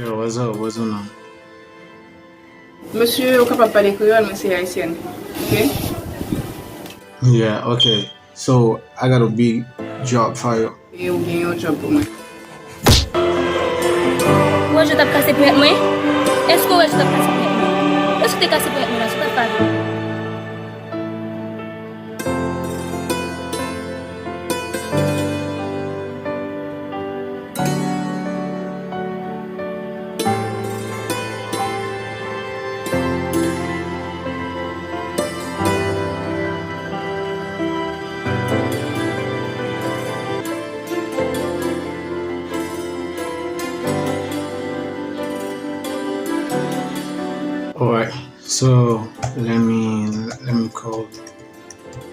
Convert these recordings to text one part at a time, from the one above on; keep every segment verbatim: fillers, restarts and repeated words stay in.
Yo, what's up? What's going on? Mesye, ou kapab pale kreyòl, mwen se ayisyèn. Ok? Yeah, ok. So, I got a big job for you. E ou gen yon job pou mwen. Ou wè jan w t ap kase ponyèt mwen? Èske w wè jan w t ap kase ponyèt mwen? Èske w te kase ponyèt mwen la, si w t ap pale? Alright, so let me let me call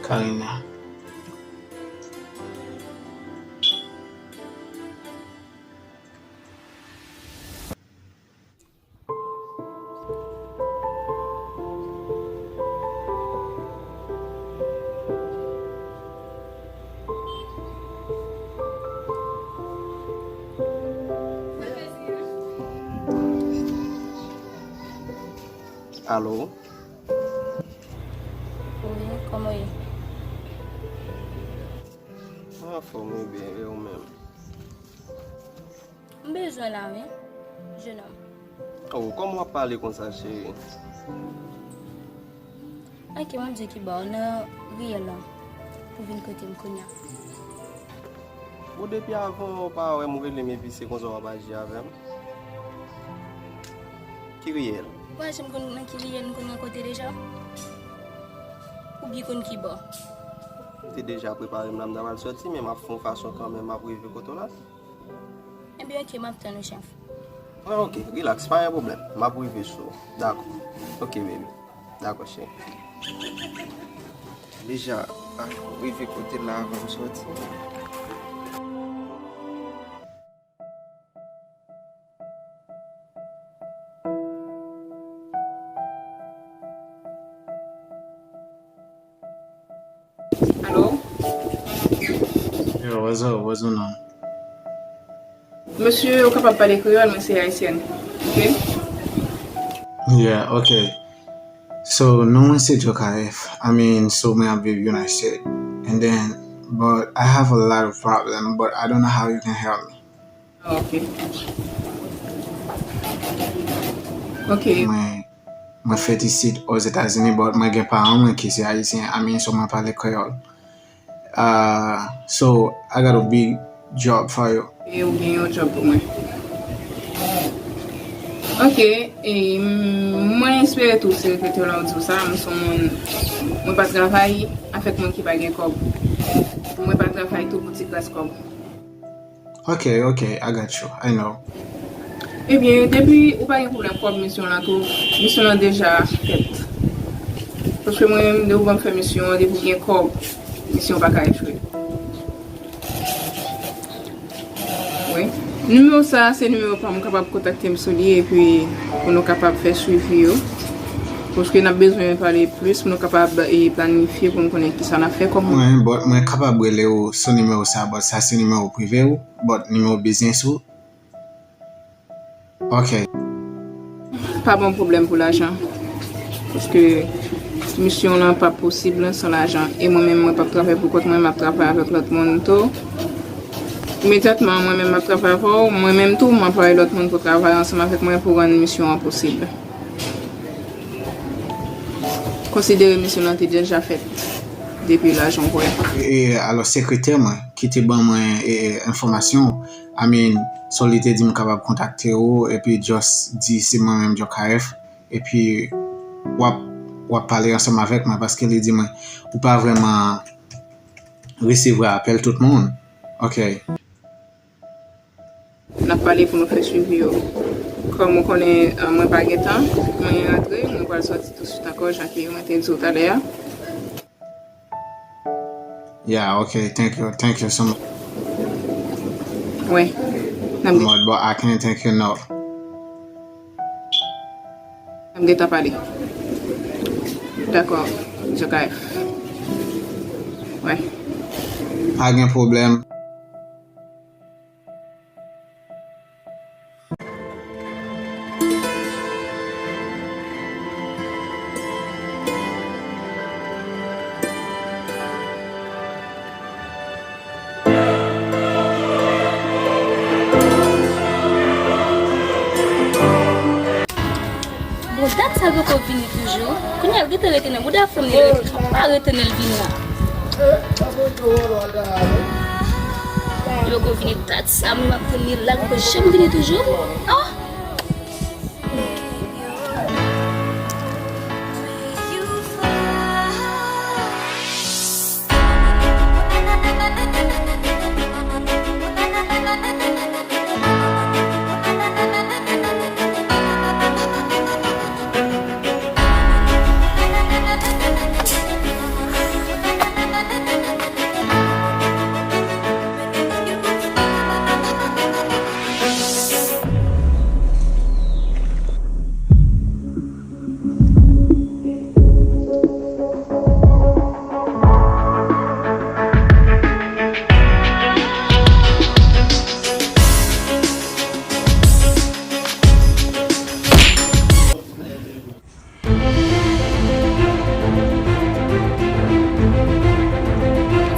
Karina. Alo? Wi, kòman w ye? Mwen anfòm, wi, byen, e ou menm? M bezwen la, wi, jenòm. Oh, kòman w ap pale konsa, cheri? Ok, Bondye ki ba w nan riyèl la pou vin kote m kounye a. Bon, depi avan w pa wè m, ou rele m epi se konsa w ap aji avè m? Ki riyèl? Ou pa janm konn nan ki riyèl m konn rankontre deja? Ou byen konn ki bò? M te deja prepare m la, m ta pral sòti, men m ap fè yon fason kanmenm, m ap rive kote w la. Ebyen, ok, m ap tann ou, chèf. Ah, ok, relax, pa gen pwoblèm. M ap rive sou ou. Dakò. Ok, baby. Dakò, cheri. Deja, ah, rive kote la avan m sòti. Alo? Yo, what's up? What's going on? Mesye, ou kapab pale kreyòl, mwen se ayisyèn. Ok? Yeah, ok. So, non mwen se Djokarev. I mean, so mwen ap viv United States. And then, but I have a lot of problem, but I don't know how you can help me. Ah, ok. Ok. Mwen, mwen fèt isit Ozetazini, but mwen gen paran mwen ki se ayisyen, I mean, so mwen pale kreyòl. Ah, so, I got a big job for you. E ou gen yon job pou mwen. Ok, e, m, mwen espere tou se rete la ou di w sa, m se yon moun, mwen pa travay avèk moun ki pa gen kòb. Mwen pa travay tou pou ti kras kòb. Ok, ok, I got you. I know. Ebyen, depi ou pa gen pwoblèm kòb misyon lan tou, misyon lan deja fèt. Paske mwen menm, depi w ban m fè misyon an, depi w gen kòb, misyon pa ka echwe. Wi. Nimewo sa a, se nimewo pa m, ou kapab kontakte m sou li, epi pou nou kapab fè swivi yo. Paske n ap bezwen pale plis, pou nou kapab, e, planifye, pou nou konnen kisa n ap fè kòm. Mwen, but mwen kapab rele w sou nimewo sa a, but sa se nimewo prive w, but nimewo biznis ou. Ok. Pa ban m pwoblèm pou lajan. Paske misyon lan p ap posib san lajan. E mwen menm, mwen p ap travay pou kont mwen, m ap travay avèk lòt moun tou. Imedyatman, mwen menm m ap travay avè w, mwen menm tou, m anplwaye lòt moun pou travay ansanm avèk mwen pou rann misyon an posib. Konsidere misyon lan te deja fèt depi lajan w kwè. E, alò, sekretè mwen ki te ban mwen, e, enfòmasyon, I mean, so li te di m kapab kontakte ou, epi just di se mwen menm Djokarev, epi w ap, w ap pale ansanm avèk mwen, paske li di mwen, ou pa vrèman resevwa apèl tout moun. Ok. N ap pale pou nou fè swivi yo. Kòm ou konnen, eh, mwen pa gen tan, mwen rantre, mwen pral sòti touswit ankò, jan ke mwen te di w talè a. Yeah, ok, thank you, thank you so much. Wi, n ap gen. But, but I can't thank you enough. N ap gentan pale. Dakò, Djokarev. Wi. Pa gen pwoblèm. L poko vini toujou. Kounye a l gentan rete nan bouda fanm li, l pa rete nan l vini la. Li poko vini, dat sa mwen m ap tann li la, l poko janm vini toujou. Oh!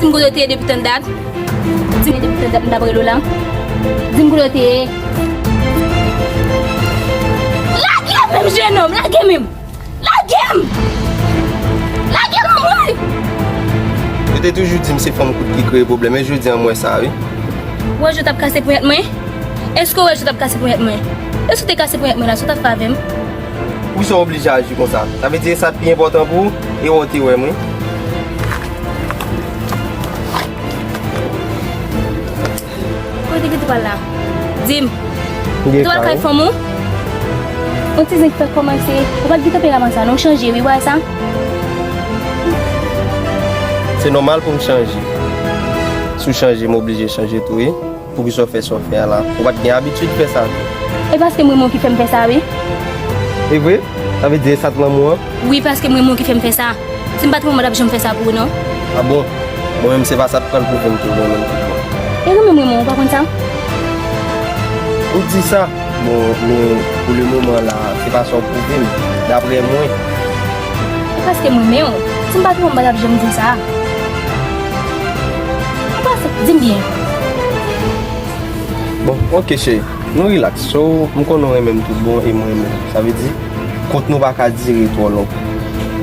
Di m kote w te ye depi tann dat. Di m depi tann dat m t ap rele w la. Di m kote w te ye. Lage menm, jenòm, lage menm. Lage m! Lage m, anmwey! Yo te toujou di m se fanm kout ki kreye pwoblèm, men jodi a m wè sa, wi. Ou wè jan w t ap kase ponyèt mwen? Èske w wè jan w t ap kase ponyèt mwen? Èske w te kase ponyèt mwen la, sa w t ap fè avè m? Poukisa w oblije aji konsa? Sa vle di e sa k pi enpòtan pou ou, e wè w te wè m, wi. Kote w te gentan pral la? Di m. Ou te pral kay fanm ou? Yon ti zen ki fèk kòmanse. Ou pa t gen tanperaman sa non, w chanje wi, w wè sa? Se nòmal pou m chanje. Si w chanje, m oblije chanje tou, wi. Poukisa w fè sa w fè a la? Ou pa t gen abitid fè sa tou. E paske m renmen w ki fè m fè sa, wi. E vre? Sa vle di e sa t lanmou an? Wi, paske m renmen w ki fè m fè sa. Si m pa t renmen w, m pa t ap janm fè sa pou ou, non. A bon? Mwen menm, se pa sa t pral pwouve m ke w renmen m tout bon. E renmen m renmen w, ou pa konn sa? Ou di sa? Bon, men pou le moman la, se pa sa w pwouve m, daprè mwen. E paske m renmen w. Si m pa t renmen w, m pa t ap janm di w sa. Ou pa di m byen. Bon, oke, cheri. Nou rilaks. So, m konnen w renmen m tout bon e mwen renmen w. Sa vle di, kont nou pa ka dire twò long.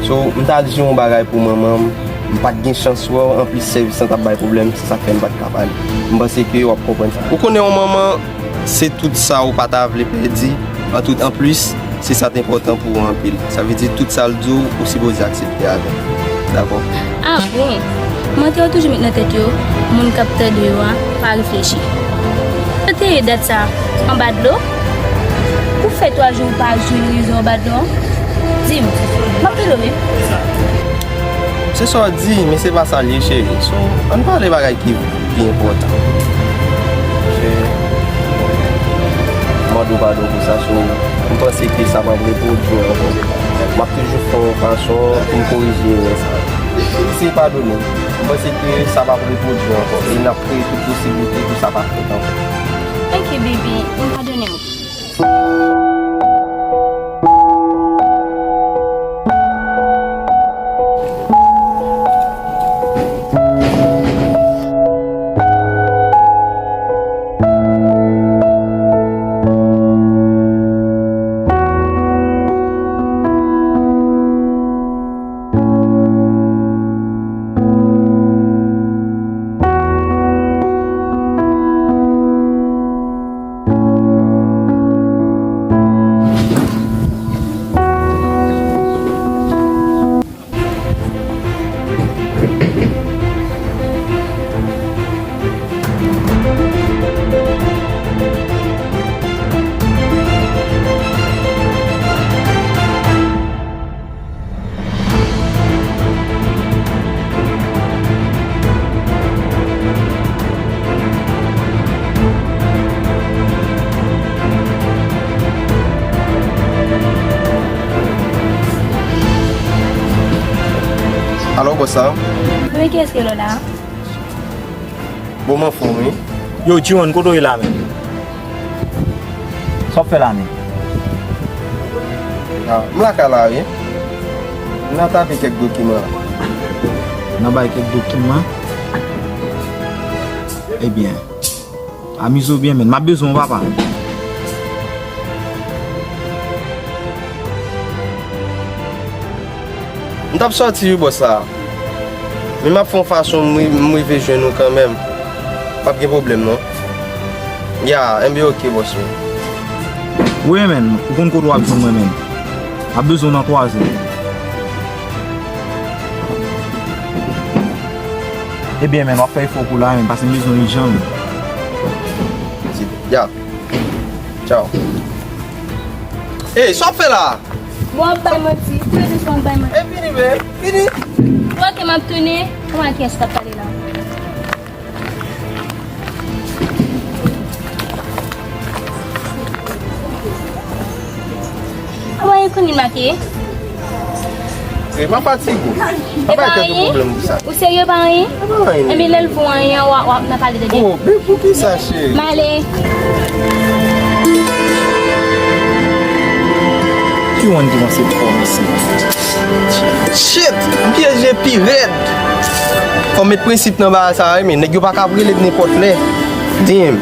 So, m ta di yon bagay pou manman m. M pa t gen chans wè w. Anplis, sèvis lan t ap bay pwoblèm. Se sa k fè m pa t ka pale. M panse ke w ap konprann sa. Ou konnen yon manman, se tout sa ou pa ta vle pèdi. An tout, anplis, se sa t enpòtan pou ou anpil. Sa vle di tout sa l di w, ou sipoze aksepte avè l. Dakò? A bon? Mantè yo toujou met nan tèt yo, moun k ap tande yo a pa reflechi. Kote w te ye dat sa? Anba dlo? Pou fè twa jou ou pa jwenn rezon anba dlo? Di m, m ap rele w wi. Se sa w di, men se pa sa l ye, cheri. So, ann pale bagay ki pi enpòtan. Cheri, m mande w padon pou sa, so, m panse ke sa p ap repwodui ankò. M ap toujou fè yon fason pou m korije erè sa. Eseye padone m. M panse ke sa p ap repwodui ankò. E n ap kreye tout posiblite pou sa pa fèt ankò. Ok, baby, m padone w. Alo, bòs la? Wi, kiyès ki rele w la? Bon, m anfòm, wi. Yo, Jiwon, kote w ye la menm? Sa w ap fè la menm? A, m lakay la, wi. M nan tape kèk dokiman la. Nan bay kèk dokiman? Ebyen, amize w byen, menn. M ap bezwen w, papa. M t ap sòti wi, bòs la. Men m ap fè yon fason m ri- m rive jwenn ou kanmenm. P ap gen pwoblèm, non. Ya, enben, oke, bòs mwen. Wi, men, ou konn kote w ap jwenn mwen, men. M ap bezwen w nan twa zè. Ebyen, men, w ap fè efò pou la, men, paske m bezwen w ijan, men. Ya. Tchaw. Ey, sa w ap fè la? Bon, w ap bay manti. Tou le de sa w ap bay manti. E vini, men. Vini. Bon, oke, m ap tounen. Kòman, kiyès k ap pale la? Mwen konnen l make. E pa fatige w. Pa bay tèt ou pwoblèm pou sa. Ou serye, pa anyen? Pa anyen. Enben, lè l vo anyen, w a, w a, n a pale de gen. Oh, men poukisa, cheri? M ale. Ki wonn ki panse fò, mesye? Shit! M pyeje pi rèd. Fò m met prensip nan bagay sa, wi, men nèg yo pa ka rele m nenpòt lè. Damn.